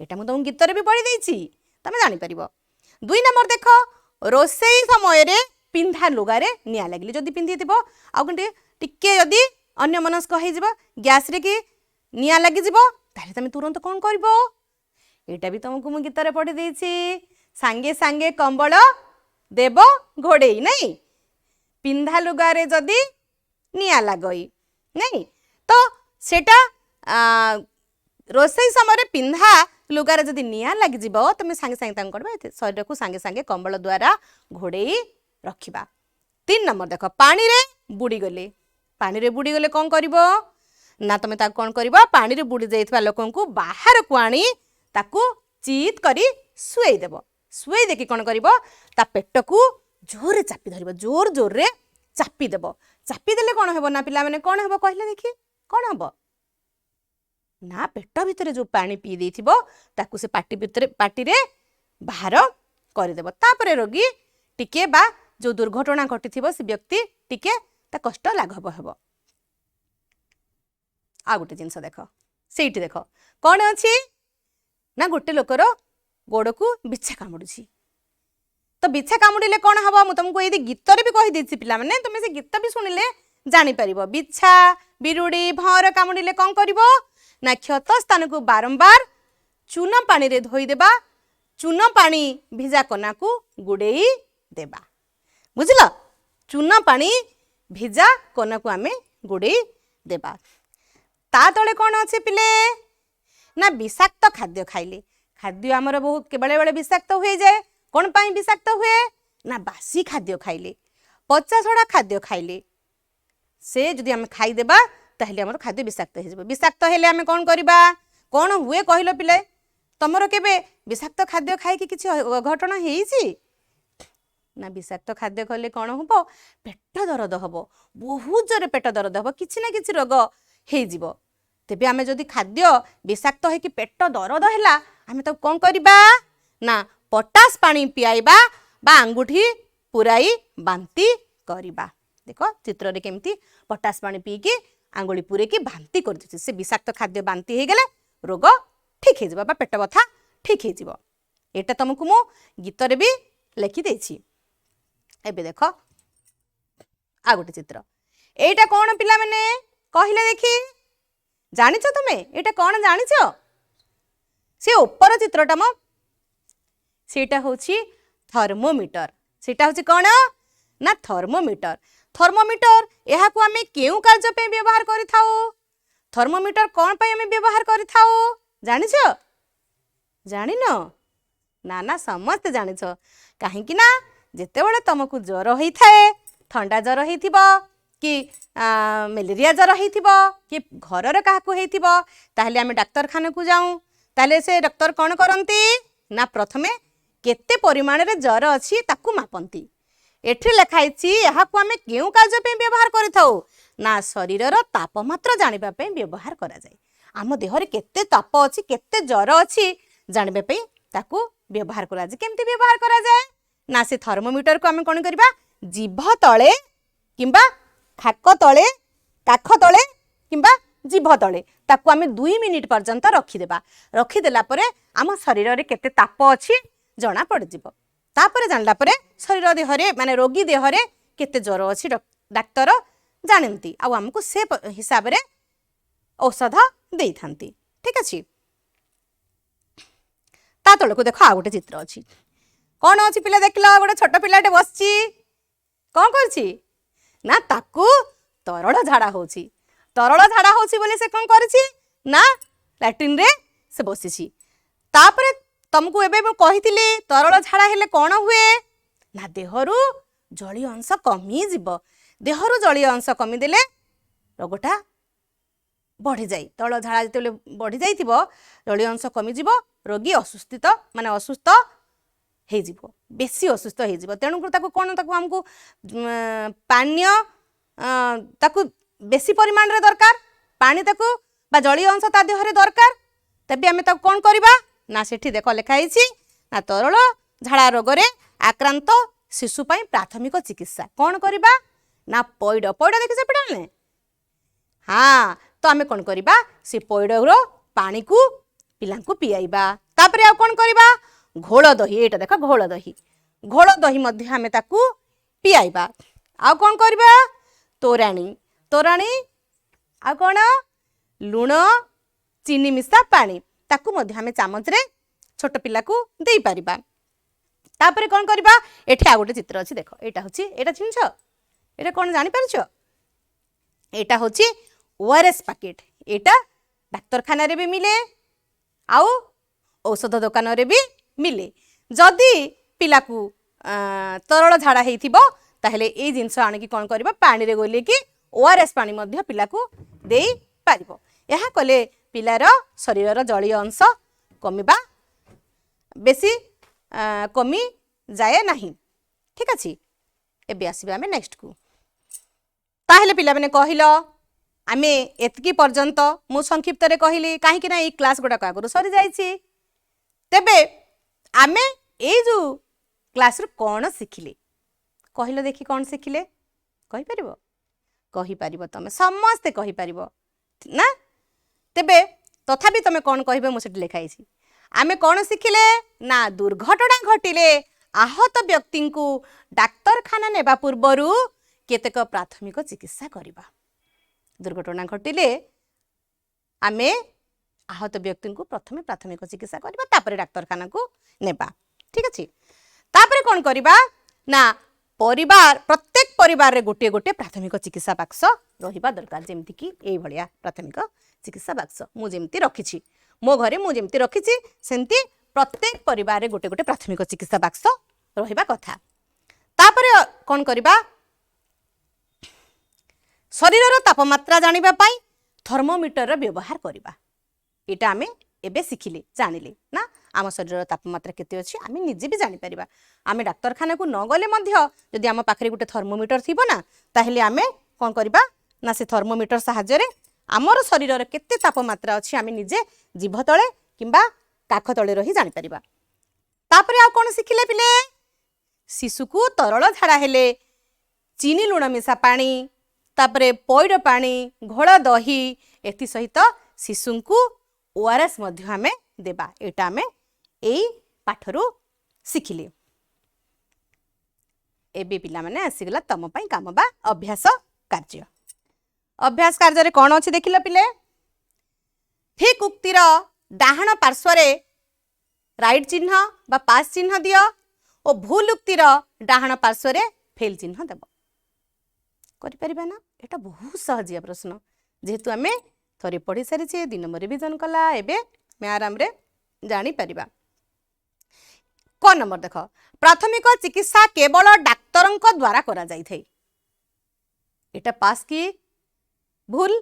ଏଇଟା ମୁଁ ତମକୁ ଗୀତରେ ବି ପଢି ଦେଇଛି, ତମେ ଜାଣିପାରିବ। 2 ନମ୍ବର ଦେଖ, ରୋଷେଇ ସମୟରେ ପିନ୍ଧା ଲୁଗାରେ ନିଆଁ ଲାଗିଲେ। ଯଦି ପିନ୍ଧିଥିବ ଆଉ କିନ୍ତୁ ଟିକେ ଯଦି ଅନ୍ୟମନସ୍କ ହେଇଯିବ, ଗ୍ୟାସରେ କି ନିଆଁ ଲାଗିଯିବ, ତାହେଲେ ତମେ ତୁରନ୍ତ କ'ଣ କରିବ? ଏଇଟା ବି ତମକୁ ମୁଁ ଗୀତରେ ପଢି ଦେଇଛି। ସାଙ୍ଗେ ସାଙ୍ଗେ କମ୍ବଳ ଦେବ ଘୋଡ଼େଇ, ନାଇଁ? ପିନ୍ଧା ଲୁଗାରେ ଯଦି ନିଆଁ ଲାଗଇ, ନାଇଁ ତ? ସେଟା ରୋଷେଇ ସମୟରେ ପିନ୍ଧା ଲୁଗାରେ ଯଦି ନିଆଁ ଲାଗିଯିବ, ତମେ ସାଙ୍ଗେ ସାଙ୍ଗେ ତାଙ୍କୁ କରିବ ଶରୀରକୁ ସାଙ୍ଗେ ସାଙ୍ଗେ କମ୍ବଳ ଦ୍ୱାରା ଘୋଡ଼େଇ ରଖିବା। 3 ନମ୍ବର ଦେଖ, ପାଣିରେ ବୁଡ଼ିଗଲେ। ପାଣିରେ ବୁଡ଼ିଗଲେ କ'ଣ କରିବ ନା, ତମେ ତାକୁ କ'ଣ କରିବ? ପାଣିରେ ବୁଡ଼ି ଯାଇଥିବା ଲୋକଙ୍କୁ ବାହାରକୁ ଆଣି ତାକୁ ଚିତ୍ କରି ଶୁଏଇ ଦେବ। ଶୁଏଇ ଦେଇକି କ'ଣ କରିବ? ତା ପେଟକୁ ଜୋରରେ ଚାପି ଧରିବ। ଜୋର ଜୋରରେ ଚାପି ଦେବ। ଚାପି ଦେଲେ କ'ଣ ହେବ ନା ପିଲାମାନେ, କ'ଣ ହେବ କହିଲେ ଦେଖି? କ'ଣ ହେବ ନା, ପେଟ ଭିତରେ ଯୋଉ ପାଣି ପିଇ ଦେଇଥିବ ତାକୁ ସେ ପାଟି ଭିତରେ, ପାଟିରେ ବାହାର କରିଦେବ। ତାପରେ ରୋଗୀ ଟିକେ ବା ଯୋଉ ଦୁର୍ଘଟଣା ଘଟିଥିବ ସେ ବ୍ୟକ୍ତି ଟିକେ ତା କଷ୍ଟ ଲାଘବ ହେବ। ଆଉ ଗୋଟେ ଜିନିଷ ଦେଖ, ସେଇଠି ଦେଖ କ'ଣ ଅଛି ନା, ଗୋଟେ ଲୋକର ଗୋଡ଼କୁ ବିଛା କାମୁଡୁଛି। ତ ବିଛା କାମୁଡ଼ିଲେ କ'ଣ ହବ? ମୁଁ ତମକୁ ଏଇଠି ଗୀତରେ ବି କହିଦେଇଛି ପିଲାମାନେ, ତମେ ସେ ଗୀତ ବି ଶୁଣିଲେ ଜାଣିପାରିବ। ବିଛା, ବିରୁଡ଼ି, ଭଅଁର କାମୁଡ଼ିଲେ କ'ଣ କରିବ ନା, କ୍ଷତ ସ୍ଥାନକୁ ବାରମ୍ବାର ଚୂନ ପାଣିରେ ଧୋଇଦେବା, ଚୂନ ପାଣି ଭିଜା କନାକୁ ଗୁଡ଼େଇ ଦେବା। ବୁଝିଲ? ଚୂନ ପାଣି ଭିଜା କନାକୁ ଆମେ ଗୁଡ଼େଇ ଦେବା। ତା ତଳେ କ'ଣ ଅଛି ପିଲେ ନା, ବିଷାକ୍ତ ଖାଦ୍ୟ ଖାଇଲେ। ଖାଦ୍ୟ ଆମର ବହୁତ ବେଳେବେଳେ ବିଷାକ୍ତ ହୋଇଯାଏ। କ'ଣ ପାଇଁ ବିଷାକ୍ତ ହୁଏ ନା, ବାସି ଖାଦ୍ୟ ଖାଇଲେ, ପଚାସଢ଼ା ଖାଦ୍ୟ ଖାଇଲେ। ସେ ଯଦି ଆମେ ଖାଇଦେବା, ତାହେଲେ ଆମର ଖାଦ୍ୟ ବିଷାକ୍ତ ହେଇଯିବ। ବିଷାକ୍ତ ହେଲେ ଆମେ କ'ଣ କରିବା? କ'ଣ ହୁଏ କହିଲ ପିଲେ? ତମର କେବେ ବିଷାକ୍ତ ଖାଦ୍ୟ ଖାଇକି କିଛି ଅଘଟଣ ହେଇଛି ନା? ବିଷାକ୍ତ ଖାଦ୍ୟ ଖାଇଲେ କ'ଣ ହେବ? ପେଟ ଦରଦ ହେବ, ବହୁତ ଜୋରେ ପେଟ ଦରଦ ହେବ, କିଛି ନା କିଛି ରୋଗ ହେଇଯିବ। ତେବେ ଆମେ ଯଦି ଖାଦ୍ୟ ବିଷାକ୍ତ ହେଇକି ପେଟ ଦରଦ ହେଲା, ଆମେ ତାକୁ କ'ଣ କରିବା ନା ପଟାସ ପାଣି ପିଆଇବା ବା ଆଙ୍ଗୁଠି ପୁରାଇ ବାନ୍ତି କରିବା। ଦେଖ ଚିତ୍ରରେ କେମିତି ପଟାସ ପାଣି ପିଇକି ଆଙ୍ଗୁଳି ପୁରେଇକି ବାନ୍ତି କରିଦେଉଛି। ସେ ବିଷାକ୍ତ ଖାଦ୍ୟ ବାନ୍ତି ହେଇଗଲେ ରୋଗ ଠିକ୍ ହେଇଯିବ ବା ପେଟ ବଥା ଠିକ୍ ହେଇଯିବ। ଏଇଟା ତମକୁ ମୁଁ ଗୀତରେ ବି ଲେଖିଦେଇଛି। ଏବେ ଦେଖ ଆଉ ଗୋଟେ ଚିତ୍ର। ଏଇଟା କ'ଣ ପିଲାମାନେ କହିଲେ ଦେଖି? ଜାଣିଛ ତମେ ଏଇଟା କ'ଣ ଜାଣିଛ? ସେ ଉପର ଚିତ୍ରଟା ମ, ସେଇଟା ହେଉଛି ଥର୍ମୋମିଟର। ସେଇଟା ହେଉଛି କ'ଣ ନା ଥର୍ମୋମିଟର। ଥର୍ମୋମିଟର, ଏହାକୁ ଆମେ କେଉଁ କାର୍ଯ୍ୟ ପାଇଁ ବ୍ୟବହାର କରିଥାଉ? ଥର୍ମୋମିଟର କ'ଣ ପାଇଁ ଆମେ ବ୍ୟବହାର କରିଥାଉ ଜାଣିଛ? ଜାଣିନ? ନା ନା, ସମସ୍ତେ ଜାଣିଛ। କାହିଁକି ନା ଯେତେବେଳେ ତମକୁ ଜ୍ୱର ହେଇଥାଏ, ଥଣ୍ଡା ଜ୍ୱର ହେଇଥିବ କି ମ୍ୟାଲେରିଆ ଜ୍ୱର ହେଇଥିବ କି ଘରର କାହାକୁ ହେଇଥିବ, ତାହେଲେ ଆମେ ଡାକ୍ତରଖାନାକୁ ଯାଉଁ। ତାହେଲେ ସେ ଡକ୍ଟର କ'ଣ କରନ୍ତି ନା ପ୍ରଥମେ କେତେ ପରିମାଣରେ ଜ୍ୱର ଅଛି ତାକୁ ମାପନ୍ତି। ଏଠି ଲେଖା ହେଇଛି, ଏହାକୁ ଆମେ କେଉଁ କାର୍ଯ୍ୟ ପାଇଁ ବ୍ୟବହାର କରିଥାଉ ନା ଶରୀରର ତାପମାତ୍ରା ଜାଣିବା ପାଇଁ ବ୍ୟବହାର କରାଯାଏ। ଆମ ଦେହରେ କେତେ ତାପ ଅଛି, କେତେ ଜ୍ୱର ଅଛି ଜାଣିବା ପାଇଁ ତାକୁ ବ୍ୟବହାର କରାଯାଏ। କେମିତି ବ୍ୟବହାର କରାଯାଏ ନା ସେ ଥର୍ମୋମିଟରକୁ ଆମେ କ'ଣ କରିବା? ଜିଭ ତଳେ କିମ୍ବା ଖାକ ତଳେ, କାଖ ତଳେ କିମ୍ବା ଜିଭ ତଳେ ତାକୁ ଆମେ 2 ମିନିଟ୍ ପର୍ଯ୍ୟନ୍ତ ରଖିଦେବା। ରଖିଦେଲା ପରେ ଆମ ଶରୀରରେ କେତେ ତାପ ଅଛି ଜଣା ପଡ଼ିଯିବ। ତାପରେ ଜାଣିଲା ପରେ ଶରୀର ଦେହରେ, ମାନେ ରୋଗୀ ଦେହରେ କେତେ ଜ୍ୱର ଅଛି ଡାକ୍ତର ଜାଣନ୍ତି ଆଉ ଆମକୁ ସେ ହିସାବରେ ଔଷଧ ଦେଇଥାନ୍ତି। ଠିକ ଅଛି? ତା ତଳକୁ ଦେଖ, ଆଉ ଗୋଟେ ଚିତ୍ର ଅଛି। କ'ଣ ଅଛି ପିଲା ଦେଖିଲ? ଗୋଟେ ଛୋଟ ପିଲାଟେ ବସିଛି। କ'ଣ କରୁଛି ନା ତାକୁ ତରଳ ଝାଡ଼ା ହଉଛି। ତରଳ ଝାଡ଼ା ହଉଛି ବୋଲି ସେ କ'ଣ କରିଛି ନା ଲାଟ୍ରିନରେ ସେ ବସିଛି। ତାପରେ ତମକୁ ଏବେ ମୁଁ କହିଥିଲି, ତରଳ ଝାଡ଼ା ହେଲେ କ'ଣ ହୁଏ ନା ଦେହରୁ ଜଳୀୟ ଅଂଶ କମିଯିବ। ଦେହରୁ ଜଳୀୟ ଅଂଶ କମିଦେଲେ ରୋଗଟା ବଢ଼ିଯାଏ। ତରଳ ଝାଡ଼ା ଯେତେବେଳେ ବଢ଼ି ଯାଇଥିବ, ଜଳୀୟ ଅଂଶ କମିଯିବ, ରୋଗୀ ଅସୁସ୍ଥିତ, ମାନେ ଅସୁସ୍ଥ ହେଇଯିବ, ବେଶୀ ଅସୁସ୍ଥ ହେଇଯିବ। ତେଣୁକରି ତାକୁ କ'ଣ, ତାକୁ ଆମକୁ ପାନୀୟ ତାକୁ ବେଶୀ ପରିମାଣରେ ଦରକାର, ପାଣି ତାକୁ ବା ଜଳୀୟ ଅଂଶ ତା ଦେହରେ ଦରକାର। ତେବେ ଆମେ ତାକୁ କ'ଣ କରିବା ନା ସେଠି ଦେଖ ଲେଖା ହେଇଛି ନା ତରଳ ଝାଡ଼ା ରୋଗରେ ଆକ୍ରାନ୍ତ ଶିଶୁ ପାଇଁ ପ୍ରାଥମିକ ଚିକିତ୍ସା କ'ଣ କରିବା ନା ପଇଡ଼। ପଇଡ଼ ଦେଖିଛ ପିଲାମାନେ? ହଁ, ତ ଆମେ କ'ଣ କରିବା? ସେ ପଇଡ଼ର ପାଣିକୁ ପିଲାଙ୍କୁ ପିଆଇବା। ତାପରେ ଆଉ କ'ଣ କରିବା? ଘୋଳ ଦହି, ଏଇଟା ଦେଖ ଘୋଳ ଦହି। ଘୋଳ ଦହି ମଧ୍ୟ ଆମେ ତାକୁ ପିଆଇବା। ଆଉ କ'ଣ କରିବା? ତୋରାଣୀ, ତୋରାଣୀ, ଆଉ କ'ଣ ଲୁଣ ଚିନି ମିଶା ପାଣି, ତାକୁ ମଧ୍ୟ ଆମେ ଚାମଚରେ ଛୋଟ ପିଲାକୁ ଦେଇପାରିବା। ତାପରେ କ'ଣ କରିବା? ଏଠି ଆଉ ଗୋଟେ ଚିତ୍ର ଅଛି ଦେଖ। ଏଇଟା ହେଉଛି, ଏଇଟା ଚିହ୍ନିଛ? ଏଇଟା କ'ଣ ଜାଣିପାରୁଛ? ଏଇଟା ହେଉଛି ଓଆରଏସ୍ ପ୍ୟାକେଟ୍। ଏଇଟା ଡାକ୍ତରଖାନାରେ ବି ମିଳେ ଆଉ ଔଷଧ ଦୋକାନରେ ବି ମିଳେ। ଯଦି ପିଲାକୁ ତରଳ ଝାଡ଼ା ହେଇଥିବ, ତାହେଲେ ଏଇ ଜିନିଷ ଆଣିକି କ'ଣ କରିବ? ପାଣିରେ ଗୋଲେଇକି ଓଆରଏସ୍ ପାଣି ମଧ୍ୟ ପିଲାକୁ ଦେଇପାରିବ। ଏହା କଲେ ପିଲାର ଶରୀରର ଜଳୀୟ ଅଂଶ କମିବା ବେଶୀ କମି ଯାଏ ନାହିଁ। ଠିକ ଅଛି? ଏବେ ଆସିବା ଆମେ ନେକ୍ସଟକୁ। ତାହେଲେ ପିଲାମାନେ କହିଲ, ଆମେ ଏତିକି ପର୍ଯ୍ୟନ୍ତ ମୁଁ ସଂକ୍ଷିପ୍ତରେ କହିଲି, କାହିଁକି ନା ଏଇ କ୍ଲାସ୍ ଗୁଡ଼ାକ ଆଗରୁ ସରିଯାଇଛି। ତେବେ ଆମେ ଏଇ ଯେଉଁ କ୍ଲାସ୍ରୁ କ'ଣ ଶିଖିଲେ କହିଲ ଦେଖି? କ'ଣ ଶିଖିଲେ କହିପାରିବ? କହିପାରିବ ତମେ? ସମସ୍ତେ କହିପାରିବ ନା? ତେବେ ତଥାପି ତମେ କ'ଣ କହିବ? ମୁଁ ସେଠି ଲେଖା ହେଇଛି, ଆମେ କ'ଣ ଶିଖିଲେ ନା ଦୁର୍ଘଟଣା ଘଟିଲେ ଆହତ ବ୍ୟକ୍ତିଙ୍କୁ ଡାକ୍ତରଖାନା ନେବା ପୂର୍ବରୁ କେତେକ ପ୍ରାଥମିକ ଚିକିତ୍ସା କରିବା। ଦୁର୍ଘଟଣା ଘଟିଲେ ଆମେ ଆହତ ବ୍ୟକ୍ତିଙ୍କୁ ପ୍ରଥମେ ପ୍ରାଥମିକ ଚିକିତ୍ସା କରିବା, ତାପରେ ଡାକ୍ତରଖାନାକୁ ନେବା। ଠିକ ଅଛି? ତାପରେ କ'ଣ କରିବା ନା ପରିବାର, ପ୍ରତ୍ୟେକ ପରିବାରରେ ଗୋଟିଏ ଗୋଟିଏ ପ୍ରାଥମିକ ଚିକିତ୍ସା ବାକ୍ସ ରହିବା ଦରକାର। ଯେମିତିକି ଏଇଭଳିଆ ପ୍ରାଥମିକ ଚିକିତ୍ସା ବାକ୍ସ ମୁଁ ଯେମିତି ରଖିଛି, ମୋ ଘରେ ମୁଁ ଯେମିତି ରଖିଛି, ସେମିତି ପ୍ରତ୍ୟେକ ପରିବାରରେ ଗୋଟେ ଗୋଟେ ପ୍ରାଥମିକ ଚିକିତ୍ସା ବାକ୍ସ ରହିବା କଥା। ତାପରେ କ'ଣ କରିବା? ଶରୀରର ତାପମାତ୍ରା ଜାଣିବା ପାଇଁ ଥର୍ମୋମିଟରର ବ୍ୟବହାର କରିବା। ଏଇଟା ଆମେ ଏବେ ଶିଖିଲେ, ଜାଣିଲେ ନା, ଆମ ଶରୀରର ତାପମାତ୍ରା କେତେ ଅଛି ଆମେ ନିଜେ ବି ଜାଣିପାରିବା। ଆମେ ଡାକ୍ତରଖାନାକୁ ନ ଗଲେ ମଧ୍ୟ ଯଦି ଆମ ପାଖରେ ଗୋଟେ ଥର୍ମୋମିଟର ଥିବ ନା, ତାହେଲେ ଆମେ କ'ଣ କରିବା ନା, ସେ ଥର୍ମୋମିଟର ସାହାଯ୍ୟରେ ଆମର ଶରୀରର କେତେ ତାପମାତ୍ରା ଅଛି ଆମେ ନିଜେ ଜିଭ ତଳେ କିମ୍ବା କାଖ ତଳେ ରହି ଜାଣିପାରିବା। ତାପରେ ଆଉ କ'ଣ ଶିଖିଲେ ପିଲେ? ଶିଶୁକୁ ତରଳ ଝାଡ଼ା ହେଲେ ଚିନି ଲୁଣ ମିଶା ପାଣି, ତାପରେ ପଇଡ଼ ପାଣି, ଘୋଳ ଦହି, ଏଥିସହିତ ଶିଶୁଙ୍କୁ ଓଆରଏସ୍ ମଧ୍ୟ ଆମେ ଦେବା। ଏଇଟା ଆମେ ଏଇ ପାଠରୁ ଶିଖିଲେ। ଏବେ ପିଲାମାନେ, ଆସିଗଲା ତମ ପାଇଁ କାମ ବା ଅଭ୍ୟାସ କାର୍ଯ୍ୟ। ଅଭ୍ୟାସ କାର୍ଯ୍ୟରେ କ'ଣ ଅଛି ଦେଖିଲ ପିଲେ? ଠିକ୍ ଉକ୍ତିର ଡାହାଣ ପାର୍ଶ୍ୱରେ ରାଇଟ୍ ଚିହ୍ନ ବା ପାସ୍ ଚିହ୍ନ ଦିଅ ଓ ଭୁଲ ଉକ୍ତିର ଡାହାଣ ପାର୍ଶ୍ୱରେ ଫେଲ୍ ଚିହ୍ନ ଦେବ। କରିପାରିବା ନା? ଏଇଟା ବହୁତ ସହଜିଆ ପ୍ରଶ୍ନ। ଯେହେତୁ ଆମେ ଥରେ ପଢ଼ି ସାରିଛେ, 2 ନମ୍ବର ରିଭିଜନ କଲା, ଏବେ ଆମେ ଆରାମରେ ଜାଣିପାରିବା। କ ନମ୍ବର ଦେଖ, ପ୍ରାଥମିକ ଚିକିତ୍ସା କେବଳ ଡାକ୍ତରଙ୍କ ଦ୍ୱାରା କରାଯାଇଥାଏ। ଏଇଟା ପାସ୍ କି ଭୁଲ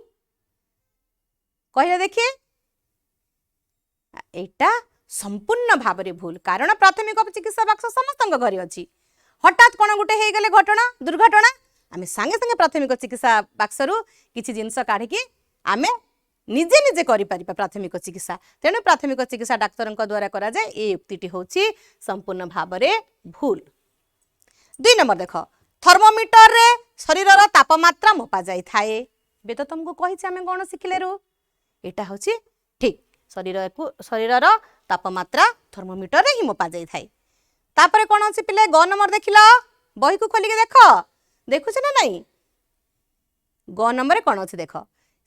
କହିଲେ ଦେଖି? ଏଇଟା ସମ୍ପୂର୍ଣ୍ଣ ଭାବରେ ଭୁଲ, କାରଣ ପ୍ରାଥମିକ ଚିକିତ୍ସା ବାକ୍ସ ସମସ୍ତଙ୍କ ଘରେ ଅଛି। ହଠାତ୍ କ'ଣ ଗୋଟେ ହେଇଗଲେ, ଘଟଣା, ଦୁର୍ଘଟଣା, ଆମେ ସାଙ୍ଗେ ସାଙ୍ଗେ ପ୍ରାଥମିକ ଚିକିତ୍ସା ବାକ୍ସରୁ କିଛି ଜିନିଷ କାଢ଼ିକି ଆମେ ନିଜେ ନିଜେ କରିପାରିବା ପ୍ରାଥମିକ ଚିକିତ୍ସା। ତେଣୁ ପ୍ରାଥମିକ ଚିକିତ୍ସା ଡାକ୍ତରଙ୍କ ଦ୍ୱାରା କରାଯାଏ, ଏ ଉକ୍ତିଟି ହେଉଛି ସମ୍ପୂର୍ଣ୍ଣ ଭାବରେ ଭୁଲ। 2 ନମ୍ବର ଦେଖ, ଥର୍ମୋମିଟରରେ ଶରୀରର ତାପମାତ୍ରା ମପା ଯାଇଥାଏ। ଏବେ ତ ତମକୁ କହିଛି ଆମେ କ'ଣ ଶିଖିଲେରୁ। ଏଇଟା ହେଉଛି ଠିକ୍। ଶରୀରର ତାପମାତ୍ରା ଥର୍ମୋମିଟରରେ ହିଁ ମପା ଯାଇଥାଏ। ତାପରେ କ'ଣ ଅଛି ପିଲେ? ଗ ନମ୍ବର ଦେଖିଲ? ବହିକୁ ଖୋଲିକି ଦେଖ। ଦେଖୁଛ ନା ନାଇଁ? ଗ ନମ୍ବରରେ କ'ଣ ଅଛି ଦେଖ।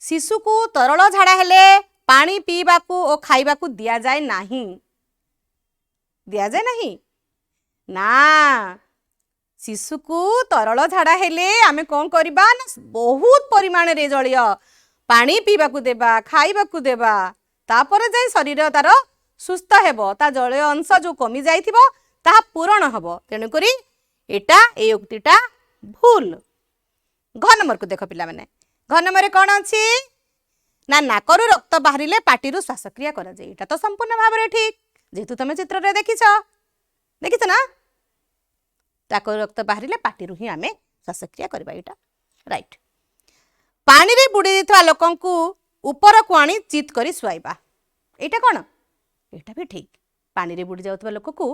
ଶିଶୁକୁ ତରଳ ଝାଡ଼ା ହେଲେ ପାଣି ପିଇବାକୁ ଓ ଖାଇବାକୁ ଦିଆଯାଏ ନାହିଁ। ଦିଆଯାଏ ନାହିଁ ନା, ଶିଶୁକୁ ତରଳ ଝାଡ଼ା ହେଲେ ଆମେ କ'ଣ କରିବା ନା, ବହୁତ ପରିମାଣରେ ଜଳୀୟ ପାଣି ପିଇବାକୁ ଦେବା, ଖାଇବାକୁ ଦେବା। ତାପରେ ଯାଇ ଶରୀର ତାର ସୁସ୍ଥ ହେବ, ତା ଜଳୀୟ ଅଂଶ ଯୋଉ କମି ଯାଇଥିବ ତାହା ପୂରଣ ହେବ। ତେଣୁକରି ଏଇ ଉକ୍ତିଟା ଭୁଲ। ଘ ନମ୍ବରକୁ ଦେଖ ପିଲାମାନେ। ଘ ନମ୍ବରରେ କ'ଣ ଅଛି ନା, ନାକରୁ ରକ୍ତ ବାହାରିଲେ ପାଟିରୁ ଶ୍ୱାସକ୍ରିୟା କରାଯାଏ। ଏଇଟା ତ ସମ୍ପୂର୍ଣ୍ଣ ଭାବରେ ଠିକ, ଯେହେତୁ ତମେ ଚିତ୍ରରେ ଦେଖିଛ। ଦେଖିଛ ନା? ନାକରୁ ରକ୍ତ ବାହାରିଲେ ପାଟିରୁ ହିଁ ଆମେ ଶ୍ୱାସକ୍ରିୟା କରିବା, ଏଇଟା ରାଇଟ୍। ପାଣିରେ ବୁଡ଼ି ଯାଇଥିବା ଲୋକଙ୍କୁ ଉପରକୁ ଆଣି ଚିତ୍ କରି ଶୁଆଇବା, ଏଇଟା କ'ଣ? ଏଇଟା ବି ଠିକ୍। ପାଣିରେ ବୁଡ଼ି ଯାଉଥିବା ଲୋକକୁ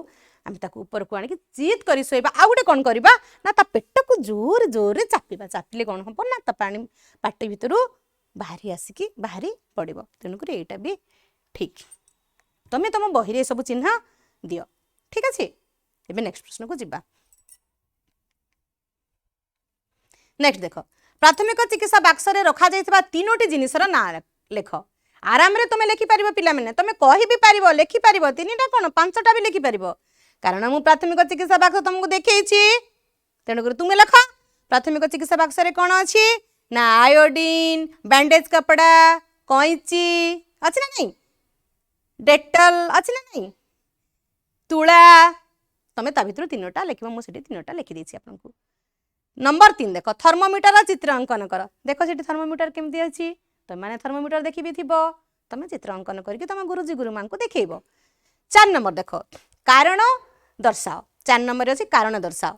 ଆମେ ତାକୁ ଉପରକୁ ଆଣିକି ଚିତ୍ କରି ଶୋଇବା। ଆଉ ଗୋଟେ କ'ଣ କରିବା ନା, ତା ପେଟକୁ ଜୋରେ ଜୋରରେ ଚାପିବା। ଚାପିଲେ କ'ଣ ହେବ ନା, ତା ପାଣି ପାଟି ଭିତରୁ ବାହାରି ଆସିକି ବାହାରି ପଡ଼ିବ। ତେଣୁକରି ଏଇଟା ବି ଠିକ୍। ତମେ ତମ ବହିରେ ଏସବୁ ଚିହ୍ନ ଦିଅ। ଠିକ୍ ଅଛି, ଏବେ ନେକ୍ସଟ ପ୍ରଶ୍ନକୁ ଯିବା। ନେକ୍ସଟ ଦେଖ, ପ୍ରାଥମିକ ଚିକିତ୍ସା ବାକ୍ସରେ ରଖାଯାଇଥିବା ତିନୋଟି ଜିନିଷର ନାଁ ଲେଖ। ଆରାମରେ ତୁମେ ଲେଖିପାରିବ ପିଲାମାନେ। ତମେ କହି ବି ପାରିବ, ଲେଖିପାରିବ। ତିନିଟା କ'ଣ, ପାଞ୍ଚଟା ବି ଲେଖିପାରିବ, କାରଣ ମୁଁ ପ୍ରାଥମିକ ଚିକିତ୍ସା ବାକ୍ସ ତମକୁ ଦେଖେଇଛି। ତେଣୁକରି ତୁମେ ଲେଖ। ପ୍ରାଥମିକ ଚିକିତ୍ସା ବାକ୍ସରେ କ'ଣ ଅଛି ନା, ଆୟୋଡିନ୍, ବ୍ୟାଣ୍ଡେଜ୍ କପଡ଼ା, କଇଁଚି ଅଛି ନା ନାହିଁ? ଡେଟଲ ଅଛି ନା ନାହିଁ? ତୁଳା। ତମେ ତା ଭିତରୁ ତିନୋଟା ଲେଖିବ। ମୁଁ ସେଠି ତିନୋଟା ଲେଖିଦେଇଛି ଆପଣଙ୍କୁ। ନମ୍ବର 3 ଦେଖ, ଥର୍ମୋମିଟର ଚିତ୍ର ଅଙ୍କନ କର। ଦେଖ, ସେଠି ଥର୍ମୋମିଟର କେମିତି ଅଛି। ତମେମାନେ ଥର୍ମୋମିଟର ଦେଖି ବି ଥିବ। ତମେ ଚିତ୍ର ଅଙ୍କନ କରିକି ତମ ଗୁରୁଜୀ ଗୁରୁମାଙ୍କୁ ଦେଖେଇବ। 4 ନମ୍ବର ଦେଖ, କାରଣ ଦର୍ଶାଅ। 4 ନମ୍ବରରେ ଅଛି କାରଣ ଦର୍ଶାଅ।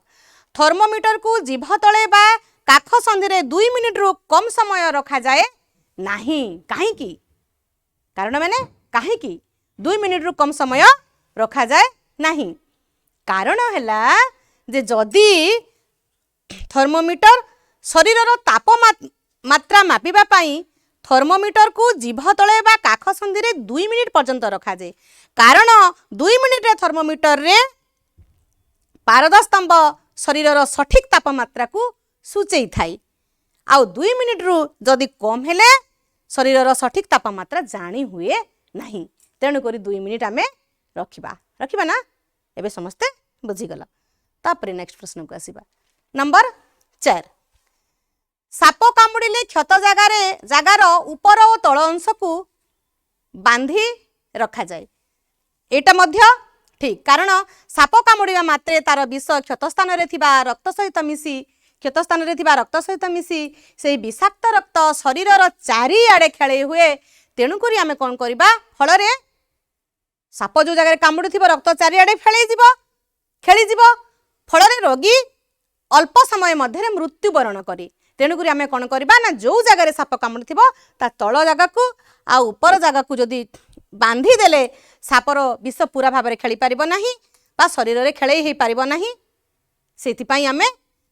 ଥର୍ମୋମିଟରକୁ ଜିଭ ତଳେ ବା କାଖ ସନ୍ଧିରେ 2 ମିନିଟରୁ କମ୍ ସମୟ ରଖାଯାଏ ନାହିଁ କାହିଁକି? କାରଣ ମାନେ କାହିଁକି 2 ମିନିଟରୁ କମ୍ ସମୟ ରଖାଯାଏ ନାହିଁ? କାରଣ ହେଲା ଯେ ଯଦି ଥର୍ମୋମିଟର ଶରୀରର ତାପମାତ୍ରା ମାପିବା ପାଇଁ ଥର୍ମୋମିଟରକୁ ଜିଭ ତଳେ ବା କାଖ ସନ୍ଧିରେ 2 ମିନିଟ୍ ପର୍ଯ୍ୟନ୍ତ ରଖାଯାଏ, କାରଣ 2 ମିନିଟରେ ଥର୍ମୋମିଟରରେ ପାରଦ ସ୍ତମ୍ଭ ଶରୀରର ସଠିକ୍ ତାପମାତ୍ରାକୁ ସୂଚେଇଥାଏ। ଆଉ 2 ମିନିଟରୁ ଯଦି କମ୍ ହେଲେ ଶରୀରର ସଠିକ୍ ତାପମାତ୍ରା ଜାଣି ହୁଏ ନାହିଁ। ତେଣୁକରି 2 ମିନିଟ୍ ଆମେ ରଖିବା। ରଖିବା ନା? ଏବେ ସମସ୍ତେ ବୁଝିଗଲ। ତାପରେ ନେକ୍ସଟ ପ୍ରଶ୍ନକୁ ଆସିବା। ନମ୍ବର 4, ସାପ କାମୁଡ଼ିଲେ କ୍ଷତ ଜାଗାର ଉପର ଓ ତଳ ଅଂଶକୁ ବାନ୍ଧି ରଖାଯାଏ। ଏଇଟା ମଧ୍ୟ ଠିକ୍, କାରଣ ସାପ କାମୁଡ଼ିବା ମାତ୍ରେ ତାର ବିଷ କ୍ଷତ ସ୍ଥାନରେ ଥିବା ରକ୍ତ ସହିତ ମିଶି କ୍ଷତ ସ୍ଥାନରେ ଥିବା ରକ୍ତ ସହିତ ମିଶି ସେଇ ବିଷାକ୍ତ ରକ୍ତ ଶରୀରର ଚାରିଆଡ଼େ ଖେଳେଇ ହୁଏ। ତେଣୁକରି ଆମେ କ'ଣ କରିବା? ଫଳରେ ସାପ ଯେଉଁ ଜାଗାରେ କାମୁଡ଼ିଥିବ, ରକ୍ତ ଚାରିଆଡ଼େ ଖେଳେଇଯିବ, ଖେଳିଯିବ। ଫଳରେ ରୋଗୀ ଅଳ୍ପ ସମୟ ମଧ୍ୟରେ ମୃତ୍ୟୁବରଣ କରେ। ତେଣୁକରି ଆମେ କ'ଣ କରିବା ନା, ଯେଉଁ ଜାଗାରେ ସାପ କାମୁଡ଼ିଥିବ ତା ତଳ ଜାଗାକୁ ଆଉ ଉପର ଜାଗାକୁ ଯଦି ବାନ୍ଧି ଦେଲେ ସାପର ବିଷ ପୁରା ଭାବରେ ଖେଳିପାରିବ ନାହିଁ ବା ଶରୀରରେ ଖେଳେଇ ହେଇପାରିବ ନାହିଁ। ସେଇଥିପାଇଁ ଆମେ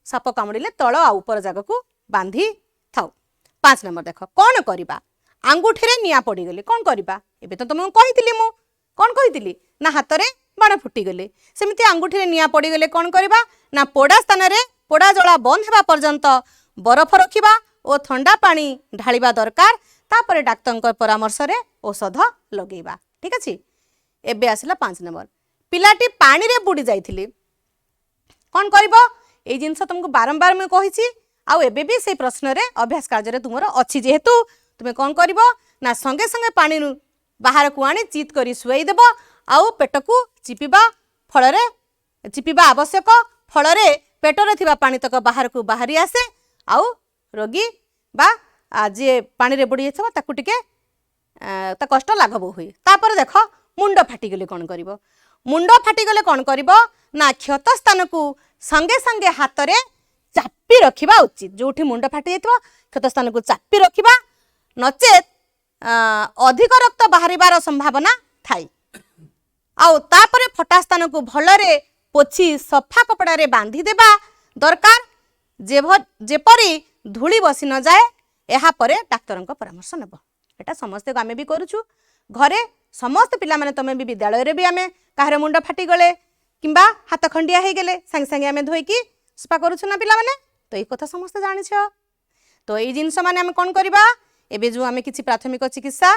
ସାପ କାମୁଡ଼ିଲେ ତଳ ଆଉ ଉପର ଜାଗାକୁ ବାନ୍ଧି ଥାଉ। 5 ନମ୍ବର ଦେଖ, କ'ଣ କରିବା? ଆଙ୍ଗୁଠିରେ ନିଆଁ ପଡ଼ିଗଲେ କ'ଣ କରିବା? ଏବେ ତ ତୁମକୁ କହିଥିଲି। ମୁଁ କ'ଣ କହିଥିଲି ନା, ହାତରେ ବାଣ ଫୁଟିଗଲେ, ସେମିତି ଆଙ୍ଗୁଠିରେ ନିଆଁ ପଡ଼ିଗଲେ କ'ଣ କରିବା ନା, ପୋଡ଼ା ସ୍ଥାନରେ ପୋଡ଼ା ଜଳା ବନ୍ଦ ହେବା ପର୍ଯ୍ୟନ୍ତ ବରଫ ରଖିବା ଓ ଥଣ୍ଡା ପାଣି ଢାଳିବା ଦରକାର। ତାପରେ ଡାକ୍ତରଙ୍କ ପରାମର୍ଶରେ ଔଷଧ ଲଗେଇବା। ଠିକ୍ ଅଛି। ଏବେ ଆସିଲା 5 ନମ୍ବର, ପିଲାଟି ପାଣିରେ ବୁଡ଼ି ଯାଇଥିଲେ କ'ଣ କରିବ? ଏଇ ଜିନିଷ ତୁମକୁ ବାରମ୍ବାର ମୁଁ କହିଛି, ଆଉ ଏବେ ବି ସେଇ ପ୍ରଶ୍ନରେ ଅଭ୍ୟାସ କାର୍ଯ୍ୟରେ ତୁମର ଅଛି। ଯେହେତୁ ତୁମେ କ'ଣ କରିବ ନା, ସଙ୍ଗେ ସଙ୍ଗେ ପାଣିରୁ ବାହାରକୁ ଆଣି ଚିତ୍ କରି ଶୁଆଇ ଦେବ ଆଉ ପେଟକୁ ଚିପିବା, ଫଳରେ ଚିପିବା ଆବଶ୍ୟକ। ଫଳରେ ପେଟରେ ଥିବା ପାଣିତକ ବାହାରକୁ ବାହାରି ଆସେ ଆଉ ରୋଗୀ ବା ଯିଏ ପାଣିରେ ବୁଡ଼ି ଯାଇଥିବ ତାକୁ ଟିକେ ତା କଷ୍ଟ ଲାଘବ ହୁଏ। ତାପରେ ଦେଖ, ମୁଣ୍ଡ ଫାଟିଗଲେ କ'ଣ କରିବ? ମୁଣ୍ଡ ଫାଟିଗଲେ କ'ଣ କରିବ ନା, କ୍ଷତ ସ୍ଥାନକୁ ସଙ୍ଗେ ସଙ୍ଗେ ହାତରେ ଚାପି ରଖିବା ଉଚିତ। ଯେଉଁଠି ମୁଣ୍ଡ ଫାଟି ଯାଇଥିବ, କ୍ଷତ ସ୍ଥାନକୁ ଚାପି ରଖିବା, ନଚେତ୍ ଅଧିକ ରକ୍ତ ବାହାରିବାର ସମ୍ଭାବନା ଥାଏ। ଆଉ ତାପରେ ଫଟା ସ୍ଥାନକୁ ଭଲରେ ପୋଛି ସଫା କପଡ଼ାରେ ବାନ୍ଧି ଦେବା ଦରକାର, ଯେପରି ଧୂଳି ବସି ନଯାଏ। ଏହାପରେ ଡାକ୍ତରଙ୍କ ପରାମର୍ଶ ନେବ। ଏଟା ସମସ୍ତେ ଆମେ ବି କରୁଛୁ ଘରେ, ସମସ୍ତେ ପିଲାମାନେ, ତମେ ବି, ବିଦ୍ୟାଳୟରେ ବି ଆମେ କାହାର ମୁଣ୍ଡ ଫାଟିଗଲେ କିମ୍ବା ହାତ ଖଣ୍ଡିଆ ହେଇଗଲେ ସାଙ୍ଗେ ସାଙ୍ଗେ ଆମେ ଧୋଇକି ସଫା କରୁଛୁ ନା ପିଲାମାନେ? ତ ଏଇ କଥା ସମସ୍ତେ ଜାଣିଛ। ତ ଏଇ ଜିନିଷ ମାନେ ଆମେ କ'ଣ କରିବା? ଏବେ ଯେଉଁ ଆମେ କିଛି ପ୍ରାଥମିକ ଚିକିତ୍ସା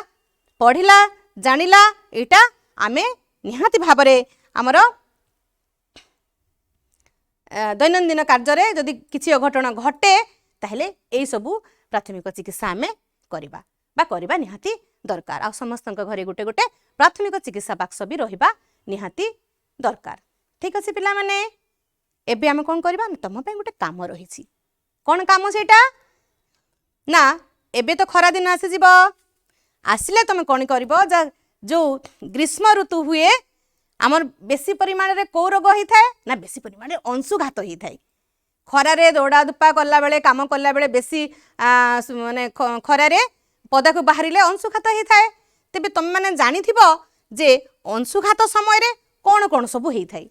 ପଢ଼ିଲା, ଜାଣିଲା, ଏଇଟା ଆମେ ନିହାତି ଭାବରେ ଆମର ଦୈନନ୍ଦିନ କାର୍ଯ୍ୟରେ ଯଦି କିଛି ଅଘଟଣ ଘଟେ, ତାହେଲେ ଏଇସବୁ ପ୍ରାଥମିକ ଚିକିତ୍ସା ଆମେ କରିବା ବା କରିବା ନିହାତି ଦରକାର। ଆଉ ସମସ୍ତଙ୍କ ଘରେ ଗୋଟେ ଗୋଟେ ପ୍ରାଥମିକ ଚିକିତ୍ସା ବାକ୍ସ ବି ରହିବା ନିହାତି ଦରକାର। ଠିକ୍ ଅଛି ପିଲାମାନେ, ଏବେ ଆମେ କ'ଣ କରିବା? ତମ ପାଇଁ ଗୋଟେ କାମ ରହିଛି। କ'ଣ କାମ ସେଇଟା ନା, ଏବେ ତ ଖରା ଦିନ ଆସିଯିବ। ଆସିଲେ ତମେ କ'ଣ କରିବ? ଯା ଯେଉଁ ଗ୍ରୀଷ୍ମ ଋତୁ ହୁଏ, ଆମର ବେଶୀ ପରିମାଣରେ କେଉଁ ରୋଗ ହେଇଥାଏ ନା, ବେଶୀ ପରିମାଣରେ ଅଂଶୁଘାତ ହେଇଥାଏ। ଖରାରେ ଦୌଡ଼ା ଧୂପା କଲାବେଳେ, କାମ କଲାବେଳେ, ବେଶୀ ମାନେ ଖରାରେ ପଦାକୁ ବାହାରିଲେ ଅଂଶୁଘାତ ହେଇଥାଏ। ତେବେ ତମେମାନେ ଜାଣିଥିବ ଯେ ଅଂଶୁଘାତ ସମୟରେ କ'ଣ କ'ଣ ସବୁ ହେଇଥାଏ।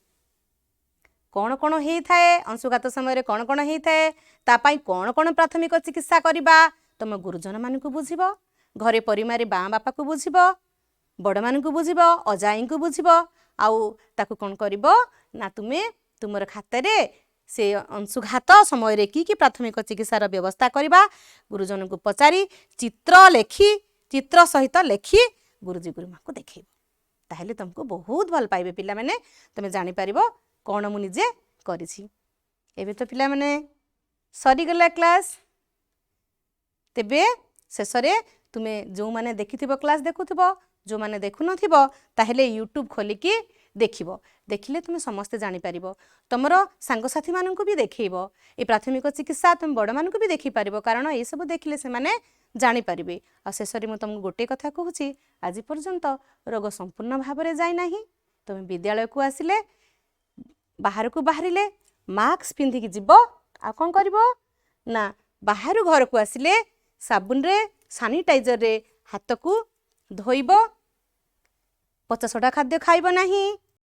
କ'ଣ କ'ଣ ହେଇଥାଏ ଅଂଶୁଘାତ ସମୟରେ? କ'ଣ କ'ଣ ହେଇଥାଏ, ତା ପାଇଁ କ'ଣ କ'ଣ ପ୍ରାଥମିକ ଚିକିତ୍ସା କରିବା, ତମ ଗୁରୁଜନମାନଙ୍କୁ ବୁଝିବ, ଘରେ ପରିବାରରେ ମା ବାପାକୁ ବୁଝିବ, ବଡ଼ମାନଙ୍କୁ ବୁଝିବ, ଅଜାଇଙ୍କୁ ବୁଝିବ। ଆଉ ତାକୁ କ'ଣ କରିବ ନା, ତୁମେ ତୁମର ଖାତାରେ ସେ ଅଂଶୁଘାତ ସମୟରେ କି କି ପ୍ରାଥମିକ ଚିକିତ୍ସାର ବ୍ୟବସ୍ଥା କରିବା, ଗୁରୁଜନଙ୍କୁ ପଚାରି ଚିତ୍ର ଲେଖି, ଚିତ୍ର ସହିତ ଲେଖି ଗୁରୁଜୀ ଗୁରୁମାଙ୍କୁ ଦେଖେଇବ। ତାହେଲେ ତୁମକୁ ବହୁତ ଭଲ ପାଇବେ ପିଲାମାନେ। ତୁମେ ଜାଣିପାରିବ କ'ଣ ମୁଁ ନିଜେ କରିଛି। ଏବେ ତ ପିଲାମାନେ ସରିଗଲା କ୍ଲାସ୍। ତେବେ ଶେଷରେ ତୁମେ ଯେଉଁମାନେ ଦେଖିଥିବ କ୍ଲାସ୍ ଦେଖୁଥିବ, ଯେଉଁମାନେ ଦେଖୁନଥିବ ତାହେଲେ ୟୁଟ୍ୟୁବ୍ ଖୋଲିକି ଦେଖିବ। ଦେଖିଲେ ତୁମେ ସମସ୍ତେ ଜାଣିପାରିବ। ତୁମର ସାଙ୍ଗସାଥିମାନଙ୍କୁ ବି ଦେଖେଇବ। ଏ ପ୍ରାଥମିକ ଚିକିତ୍ସା ତୁମେ ବଡ଼ମାନଙ୍କୁ ବି ଦେଖିପାରିବ, କାରଣ ଏସବୁ ଦେଖିଲେ ସେମାନେ ଜାଣିପାରିବେ। ଆଉ ଶେଷରେ ମୁଁ ତୁମକୁ ଗୋଟିଏ କଥା କହୁଛି, ଆଜି ପର୍ଯ୍ୟନ୍ତ ରୋଗ ସମ୍ପୂର୍ଣ୍ଣ ଭାବରେ ଯାଇନାହିଁ। ତୁମେ ବିଦ୍ୟାଳୟକୁ ଆସିଲେ, ବାହାରକୁ ବାହାରିଲେ ମାସ୍କ ପିନ୍ଧିକି ଯିବ। ଆଉ କ'ଣ କରିବ ନା, ବାହାରୁ ଘରକୁ ଆସିଲେ ସାବୁନରେ, ସାନିଟାଇଜରରେ ହାତକୁ ଧୋଇବ। ପଚାସଢ଼ା ଖାଦ୍ୟ ଖାଇବ ନାହିଁ।